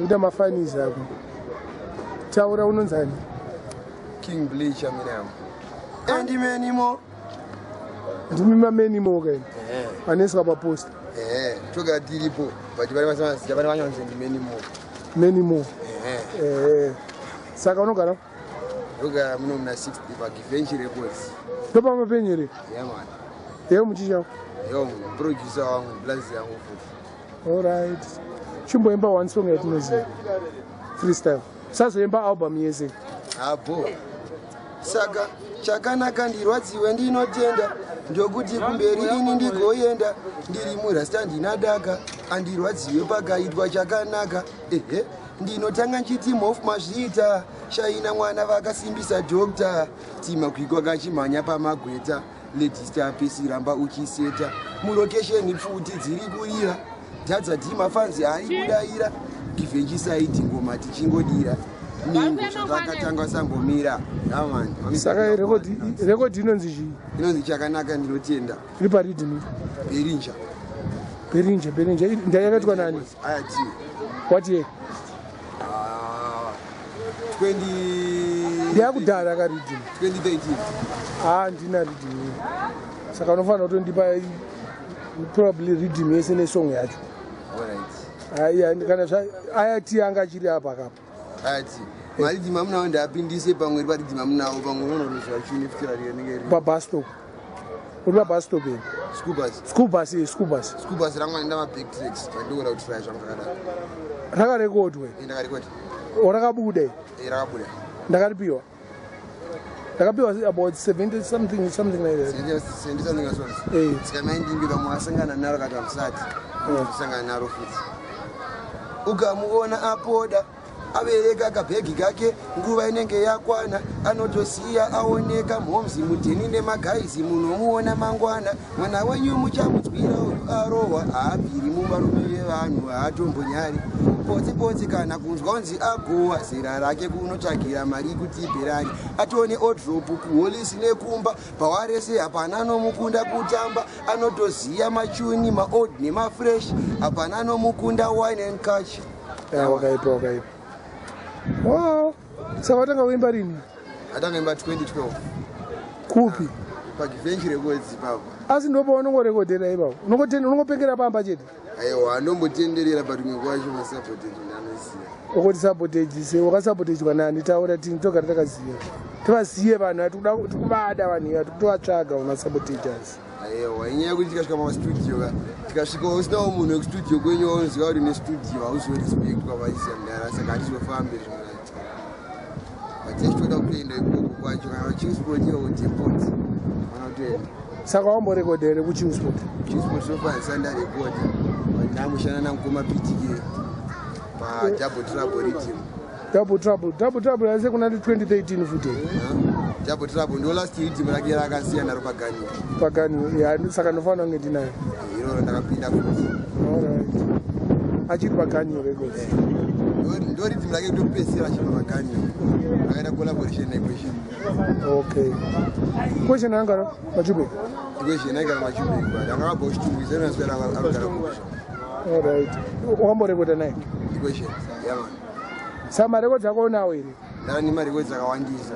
Uita mafunnies ako. Taura, unonzani? King Bleach amina. And many more. Ndimi mamany more kaini aneswa papost? Toga tiripo, but vari vasamazita vari vanyonzi ndi many more. Many more. Saka unogara? Ndogara muno muna 60 paGivenchy Records. Ndopamapenyere? Yeah man. Yewe muchichako? Yo, producer wangu, blazi yangu futi. Alright, chimboimba one song yatinoziva, freestyle, sazoimba album yese. Apo saka chakanaka ndirwadziwe, ndinotenda ndokuti kumberi ini ndigoenda ndiri murasta, ndina daka andirwadziwe pakaitwa chakanaka. Ehe, ndinotanga nchiti mofu mazviita shaina mwana vakasimbisa doctor timakwikwa kachimhanya pamagweta ledista pesi ramba uchiseta mulocation, pfuti dziri kurira dhadza dhimafanzi ari kudaira Givenchy side, ngoma tichingodira ningo zvakatanga sambomira yamani. Saka record inonzi chii? Inonzi Chakanaka Ndinotenda. Iri pariddim? Berinja. Berinja, Berinja ndayakaitwa nani? Ayati. What year? 20. Ndeyakudhara kariddim? 2013. Ha, ndina riddim, saka unofanira kutondipa probably riddim yese nesong yacho. Alright. Aiya, kana ayati anga achiri apa kapa. Ayati mariddim amunawo ndapindise pamwe ri pariddim amunawo pamwe unoona chuni futira rinenge riri. Pabus stop, uri pabus stop here? School bus. School bus, eh, school bus. School bus rangu anoenda maback tracks pandikuda kutry zvangu zvakadaro. Rakarekodwe? Ndakarekodi. Rakabuda? Rakabuda. Ndakaripiwa, ndakapiwa about 70 something, something like that. Sendi something asons. Saka maindimbi kamwe asangana naro kati hamusati kusangana naro futi, ukamuona apoda abereka kabhegi kake, nguva inenge yakwana anotosiya aoneka mhomzi mudheni nemagaizi, munomuona mangwana. Mwana wenyu muchamudzwira uyu arohwa, haabviri muvarume vevanhu, haatombonyari potsi potsi kana kunzwa kunzi agowa zera rake kunotsvagira mari kuti bherari atone odrop kuholisi nekumba pawarese, hapana nomukunda kutamba, anotoziya machuni maold nemafresh, hapana nomukunda wine and catch. Ya, wakaipa, wakaipa. Wow, saka watanga kuimba rini? Atanga imba 2012. Kupi? PaGivenchy Records ipapo. Asi ndopa unongorekodhera ipapo? Unongopengera pamba chete? Aiwa, ndombotenderera patumwe kwacho, masabotage ndanoziva. Ukuti sabotage se wakasabotejwa nani? Taura tini togara takaziva, tivaziye vanhu ava, tikuvada vanhu ava, tikutovatsvaga masabotages. Aiwa, inyaya yekuti tikasvika pamastudio ka, tikasvika usinawo munhu wekustudio kwenyu waunoziva kuti nestudio, hauzorespectwa vaisiya mudara, saka hatizofambi zvinonati, but tichitoda kutoenda ikoko kwacho, kana Chillspot iyo depot kana kutoenda. Saka wamborekodha here kuChillspot? Chillspot sofa ndarekodha, ndamushanda namukoma PTK paDouble Trouble riddim. Double Trouble, Double Trouble ase kuna 2013 futi. Double Trouble ndo last riddim rake rakasiya naro paganiwa. Pagani ya, saka ndofanira kunge ndinayo. Iroro ndakapinda futi. Alright, achiri paGanio Records? Ndo riddim rake kutopedzisira achibva paGanio, akaita collaboration neQuestion. Okay, Question angara Machubek? Equation aigara Machubek, but anga akabva kuChitungwiza, inonaswera arikugara kuSha. Alright, wakamborekodha naye? Equation, yeah man. Saka marekodzi ako unawo here? Ndani marekodzi akawandisa.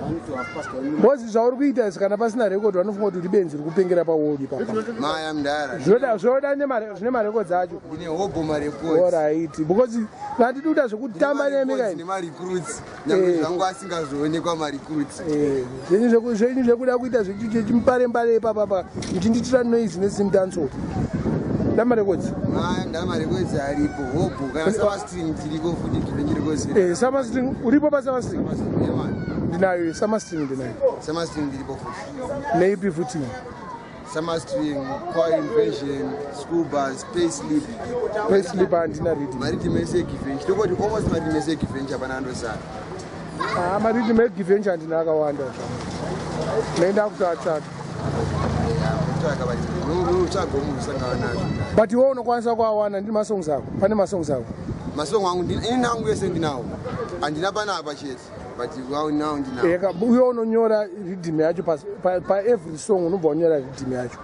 Because zvauri kuita izvi, kana pasina rekodhi vanofunga kuti uri benzi ri kupengera pawodi papa. Maya mudhara. Zvoda zvine marekodzi acho. Ndine hobo marekodzi. Alright, because vandidi kuita zvekutamba nemika ini. Nemarecruits, nyangwe zvangu asingazoonekwa marecruits. Zvenyu zvekuda kuita zvechimuparembare ipapapa muchinditira noise nesimdanso damarekodzi. Maya ndana, marekodzi aripo hobo, kana Summerstring tiriko futi, Givenchy Records. Summerstring uripo paSummerstring? Yeah man. Ndinayo Summerstring, ndinayo. Summerstring ndiripo futi. Neipi futi? Summerstring, Choir Invasion, School Bus, Payslip. Payslip handina riddim. Mariddim ese eGivenchy, tokoti almost mariddim ese eGivenchy, hapana andosara. Ah, mariddim eGivenchy handina akawanda zvangu, nenda kutoatsvaga. Kutsvaga, unotsvaga munhu usangana nazvo. But iwe unokwanisa kuawana? Ndi masongs ako, pane masongs ako? Masongo angu ini nangu ese ndinawo, handina panapa chete, but nawo ndinawo. Eka, uye unonyora riddim yacho paevery song, unobva wanyora riddim yacho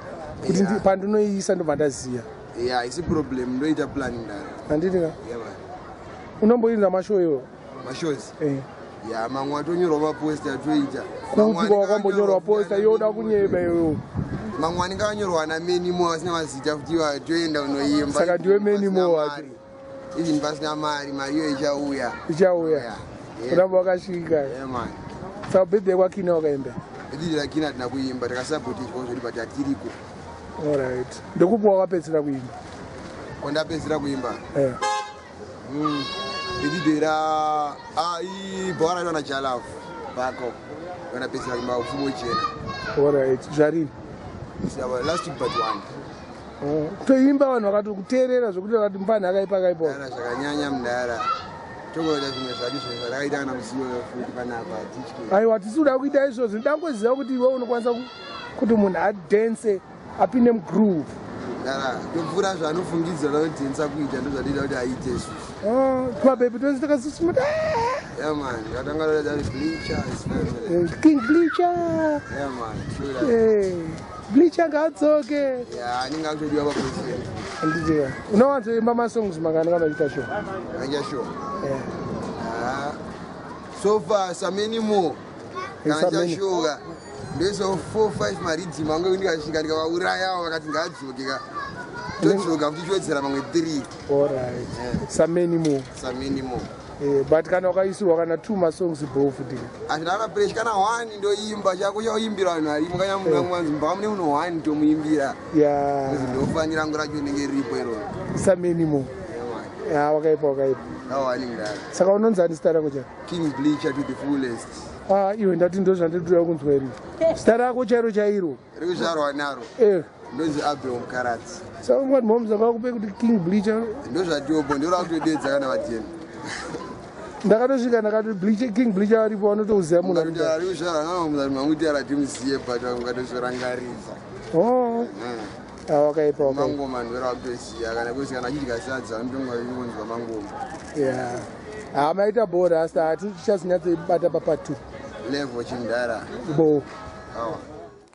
kuti pandinoiisa ndobva ndaziya. Ya, isi problem, ndoita plan ndara. Handiti ka? Yeah, man. Unomboinza mashow iwo? Mashows? Eh. Ya, mamwe atonyorwa maposta atoita. Kupi kwakambonyorwa posta? Yoda kunyeba iwewo. Mamwe anenge akanyorwa naManymore asina mazita futi, iwa toenda unoimba. Saka ndiwe Many Pasina More mari. Even pasina mari, mari iyo ichauya. Ichauya. Yeah. Uramba wakasvika. Yeah, man. Saka birthday kwakina wakaimba? Birthday rakina hatina kuimba, takasapotechwa zvedi, but hatiriko. Alright, ndokupi wakapedzisira kuimba? Kwandapedzisira kuimba? Eh. Birthday ra ibhora raitwa naJalafu bako, ndandapedzisira kuimba Pfumo Jena. Alright, zvarini? Last week but one. Oh, kutoimba vanhu vakati kuteerera zvokuti vakati mupani akaipa akaipa? Mudhara, zvakanyanya mudhara, tokoita zvimwe zvacho, zvimwe zvatakaita kana musiyoyo futi panapa hatityi. Aiwa, tisi kuda kuita izvozvo, ndangoziva kuti iwe unokwanisa kuti munhu adhense, apinde mugroove. Mudhara, topfuura zvaanofungidzira vanodhensa kuita, ndozvatoita kuti aite isusu. Oh, tumabhebhi twese takasusumuta. Yeah man, katanga toita kuti Bleacher is family. King Bleacher. Yeah man, true that. Bleacher ngaadzoke. Yeah, anenge akutodiwa papresident. Handitika unowanzoimba masongs mangani kana uchiita show? Acha show? Eh. Ah, so far samany more kana Samany. chashoka ndoiso 4 5 mariddim angu, ndikasvika ndikavaurayawo, vakati ngaadzoke ka, todzoka futi chiwedzera mamwe 3. Alright, samany more. Samany more. But kana wakaisirwa kana two masongs bo futi? Hazvina pressure, kana one ndoimba, chako chauimbira vanhu varimo, kana munhu mbaka mune munhu one tomuimbira. Ndofanira rangu racho rinenge riripo iroro. Samany more. Ya, wakaipa, wakaipa. Awani mudara. Saka unonzani zita rako charo? King Bleacher to the fullest. Ah, iwe, ndati ndo zvandinotoda kunzwa iri, zita rako chairo chairo. Rikuzvarwa naro? Eh. Ndonzi Abel Mukaratsi. Saka ungati moms akakupe kuti King Bleacher? Ndozvatiopo, ndorakutodedza kana vatena. Ndakatosvika ndakati Bleacher, King Bleacher varipo, vanotouziva munhu anoita. Rikuzvarwa navo manguti aratimuziye, but ungatozorangaridza. Oh. Ah, wakaipa, wakaipa. Mangoma ndorakutoziya kana kuzi kana achidya sadza anotonga ingonzwa mangoma. Ya, ha, maita bhora, asi hatichazonyatsoibata papart two. Level chimudhara. Bo. Awa.